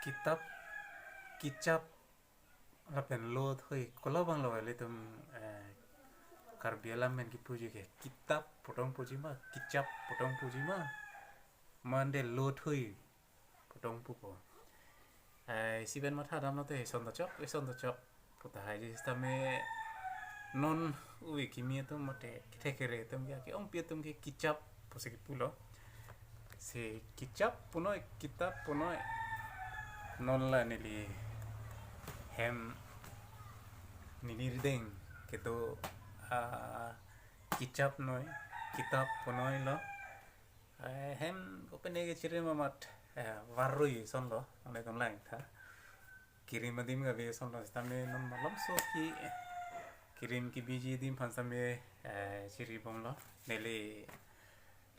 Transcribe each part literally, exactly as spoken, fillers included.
Kitap, kichap, lapen lo thui, kolo abang lo ilitum, eh, Karbi alam pen kipuji ke. Kitap pu tong puji ma, kichap pu tong puji ma, mande lo thui pu tong pupo. Eh, isi pen matha damlote, ison ta chok, ison ta chok pu tahai ji, sitame non ove kimi atum mate kethek kere atum ke, ke-ongpi atum ke kichap pusi kipulo. Si kichap punoi, kitap punoi, non la neli hem, neli rideng kedo, ah, kichap noi, kitap punoi lo. Eh, hem kopine kechirim amat, eh, varui ason lo, nanglitum langtha. Kirim adim kave ason lo, sitame non malomso ke kirim kebiji adim aphan sitame, eh, chiribomlo. Neli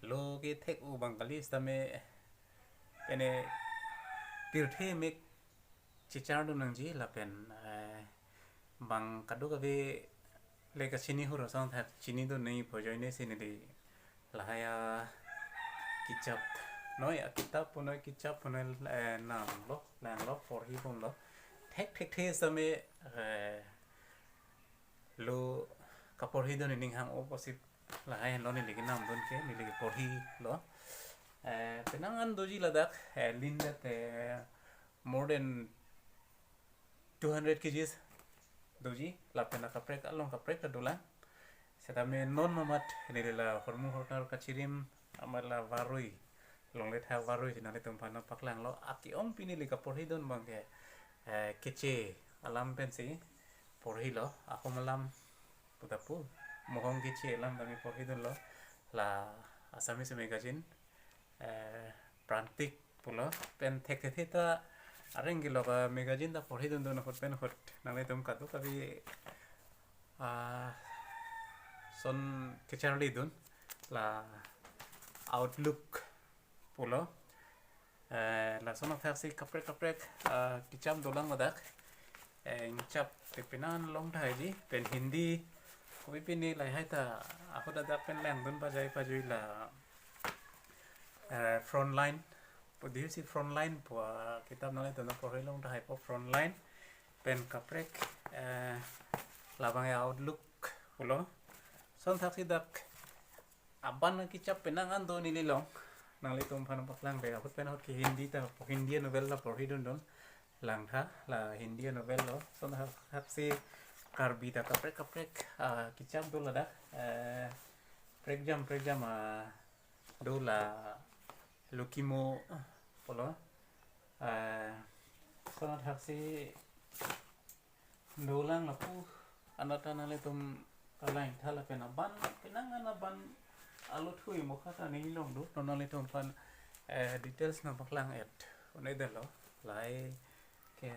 lo kethek-o abang kali, sitame pine pirthe mek chichar dun nangji lapen, eh, bang kadokave le kachini hur asonthak chinidun nangji pu ajoine si neli lahai akichap noi, akitap punoi, kichap punoi, eh, namlo, langlo, porhibomlo. Thekthekthe sitame, eh, lo kaporhidun aning hang-o pusi lahai lo neli kenamdun ke, neli porhilo. Eh, penang an doji ladak, eh, lindet, eh, more than two hundred kgs doji, lapen akaprek along kaprek ta dolang. Sitame non amat neli la hormu hornar kachirim amat la varui, longle tha varui si nanglitum aphan paklanglo. Ake-ongpi neli kaporhidun abang ke, eh, Keche alam pensi porhilo, Ahom alam puta pu, Mohong Keche alam tame porhidunlo, la Assamese magazine, eh, Prantik pulo, pen thekthe ta areng kelok a-magazine ta porhidundun ahut pen ahut, nanglitum kadokave, ah, ason kecharlidun, la Outlook pulo. Eh, lason athak si kaprek kaprek, ah, kichap dolang ladak. Eh, ingchap te penang long tahai ji, pen Hindi, kopine lahai ta, ako ladak pen langdun pajai pajui la, eh, Frontline, pu dei si Frontline pu akitap nanglitum porhi long tahai po Frontline, pen kaprek, eh, labang ya Outlook pulo. Lason athak si dak aban kichap penang an do neli long. Nanglitum aphan paklang de, ahut pen ahut ke Hindi ta, Hindi novel la porhidundun. Langtha, la Hindi novel lo. Lason athak si Karbi ta kaprek kaprek, ah, kichap do ladak. Eh, prekjam prekjam, ah, do la Lukimo pulo. Eh, lason athak si dolang lapu, anat ta nanglitum kalangtha lapen aban, penang an aban alo thui mokha ta neli long do, non nanglitum aphan, eh, details nangpaklang-et un-edetlo, lahai ke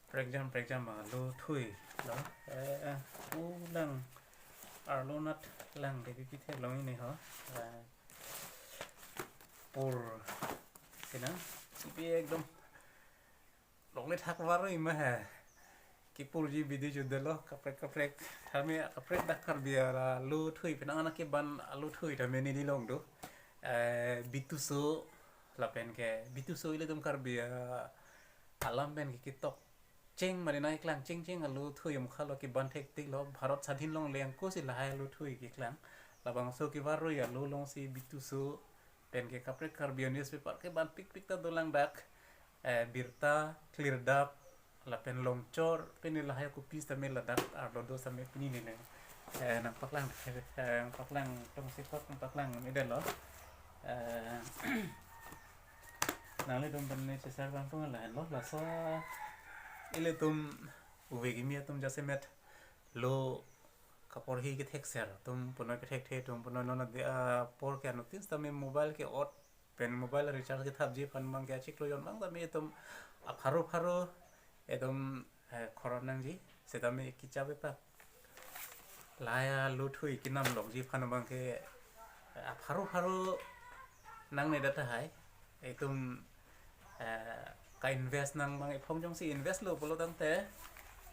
prekjam prekjam alo thui lo, eh, ulang arlo anat lang de pipi theklong ini ho, eh, pur sina, ipi ekdom longle thak varui ma he. Kipurji bidi judelo, kaprek kaprek. Tame kaprek dak Karbi alo thui, penang an keban alo thui tame neli long do. Eh, Bituso, lapen ke, Bituso ilitum Karbi, eh, alam pen ke kitok cheng mari nangkeklang chengcheng alo thui mokha lo, keban thektik lo, Bharat Sadhin longle angko si lahai alo thui keklang. Labangso kevarui alo long si Bituso, pen ke kaprek Karbi newspaper keban pikpik ta dolang dak. Eh, Birta, Klirdap, lapen Longchor, pini lahai akopis tame ladak arlo do sitame pini neli, eh, nangpaklang, eh, nangpaklang tongsi kok nangpaklang-edetlo. Eh, nanglitum pen neli chesar bang pung lahenlo, laso ilitum ove kimi atum jasemet lo kaporhi kethekser atum punoi, kethekthe atum punoi, non adi apor ke anuttin sitame mobile ke-ot pen mobile recharge kethapji aphan abang ke achiklo jon abang tame itum apharo pharo itum, eh, khorom nangji, sitame kichap epak lahai alo thui kenam lokji aphan abang ke, eh, apharo pharo nangne data hai. Itum, eh, ka-invest nang abang iphong jongsi invest lo pulo tangte,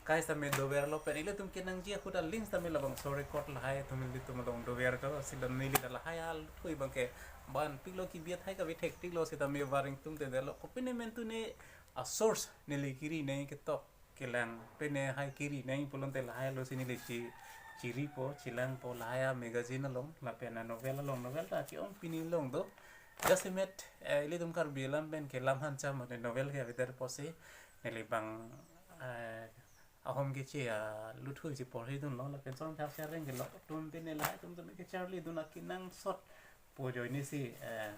Kai sitame doverlo pen ilitum kenangji ahut aling sitame labangso record lahai atum ilitum along dover ko, sita neli ta lahai aluthui abangke ban piklo, kibi athai kave thektiklo, sitame varing tum te delo. Kopine mentune a-source neli kiri nangji, ketok kelang pine hai kiri nangji pulote lahai alosi neli chi, chiripo, chilangpo, lahai a-magazine along lapen a-novel along, novel ta ke-ong pini along do. Jasemet, eh, ilitum Karbi alam pen kelam hancham mate novel ke avedet apotsi neli bang, eh, ahom keche aluthui si porhidunlo, lapen son thak shareng kelok atum pine lahai atum tame kecharlidun akenangsot pu ajoinesi, eh,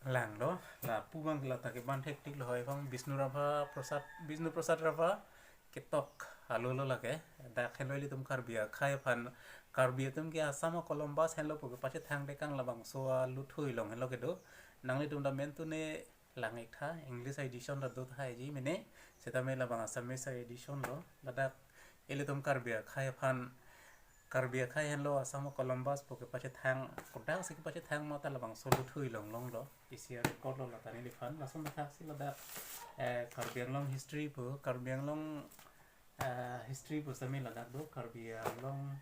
langlo. Lapu abang lata ke ban thektiklo, hoi abang Bishnu Rabha Prasad, Bishnu Prasad Rabha, ketok alo lo lake. Dak henlo ilitum Karbi akhai aphan, Karbi atum ke Assam a-Columbus henlo pu kepachethang tekang labangso aluthui along henlo kedo. Nanglitum ta mentune lang-iktha, English edition ta do thaiji mene, sitame labang Assamese edition lo. Ladak ilitum Karbi akhai aphan, Karbi akhai henlo Assam a-Columbus pu kepachethang, kodaksi kepachethang mata labangso aluthui along longlo. Isi a-record lo lata neliphan. Lason thaksi ladak, eh, Karbi Anglong history pu, Karbi Anglong, eh, history pu sitame ladak do, Karbi Anglong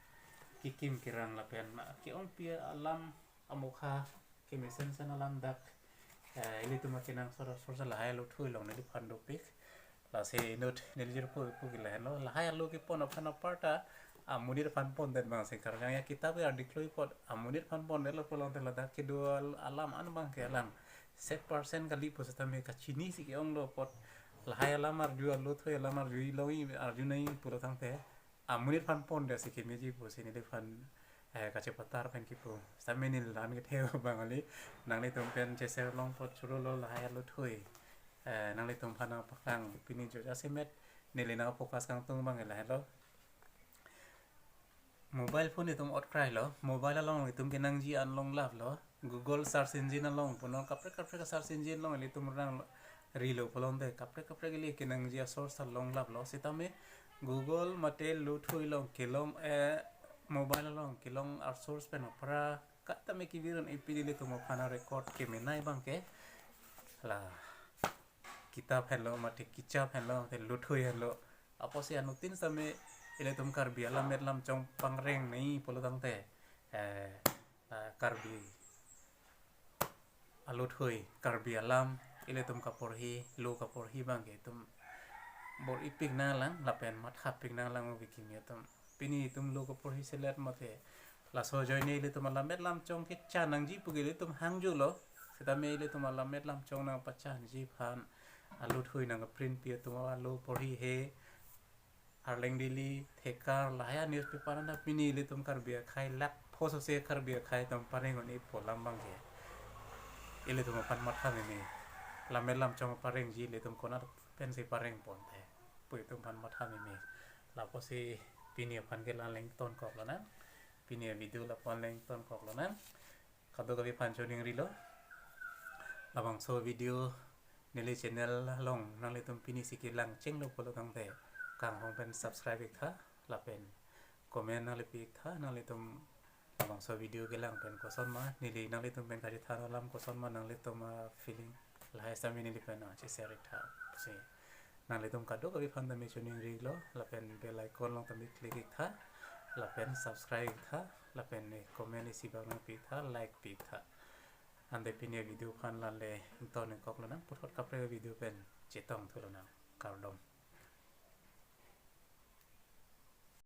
kekim kerang lapen ma ke-ongpi alam amokha kemesen sen alam dak, eh, ilitum akenangsot a-source lahai aluthui along neliphan dopik. Lasi inut neli jirpo ipu ke lahenlo. Lahai alo kepon aphan aparta amonit aphan pondet abang si karjang ya, kitap ya diklo ipot amonit aphan pondetlo pulote ladak kedo al-, alam an abangke alang set percent kali pusitame kachinisi ke-onglo apot. Lahai alam arju, aluthui alam arju ilongji, arju nangji pulo tangte amonit aphan pondet si kemeji pusi neliphan, eh, kachepatar pen kipu. Sitame neli la-an kethe abang kali, nanglitum pen che-share longpo churolo lahai aluthui. Eh, nanglitum aphan nangpaklang pini jo jasemet neli nang-focus kangtung abang lahelo. Mobile phone itum otkrailo, mobile along itum kenangji an longlaplo. Google search engine along punon kaprek kaprek search engine along ilitum rang rilo pulote kaprek kaprek ili kenangji a-source ta longlaplo. Sitame Google mate luthui along kelong, eh, mobile along kelong a-source pen apra katame kevirun ipi ilitum aphan a-record kemenei abangke la kitap henlo mate kichap henlo mate luthui henlo. Apotsi anuttin sitame ilitum Karbi alammet lamchong pangreng nangji pulo tangte, eh, ah, Karbi aluthui, Karbi alam, ilitum kaporhi, lo kaporhi abangke itum bor-ipik nanglang lapen mathapik nanglang, obi kimi atum. Pini itum lo kaporhi selet mate laso ajoine ilitum alammet lamchong kechan nangji puke ilitum hangjulo. Sitame ilitum alammet lamchong nangpachanji aphan aluthui nangprintpi atum, alo porhi he, Arleng Daily, Thekar, lahai a-newspaper an ta pini ilitum Karbi akhai lakh pho sose Karbi akhai atum pareng un-epo alam abangke ilitum aphan matha meme. Lammet lamchong parengji ilitum konat pensi pareng ponte pu itum aphan matha meme. Lapotsi pini aphan ke la-an le ingtonkok lonang. Pini video lapu-an le ingtonkok lonang. Kadokave aphan choningrilo. Labangso video neli channel along nanglitum pinisi kelang chenglo pulo tangte kanghong pen subscribe iktha lapen comment nanglepi iktha. Nanglitum labangso video kelang pen kosonma, neli nanglitum pen kachethan alam kosonma nanglitum a-feeling, lahai sitame neli pen nangche-share iktha pusi nanglitum kadokave aphan tame choningrilo, lapen bell icon along tame click iktha, lapen subscribe iktha, lapen comment isi bak nangpi iktha, like pi iktha. Ante pini video aphan la-an le ingtonkok lonang, puthot kaprek video pen chetongthu lonang. Kardom.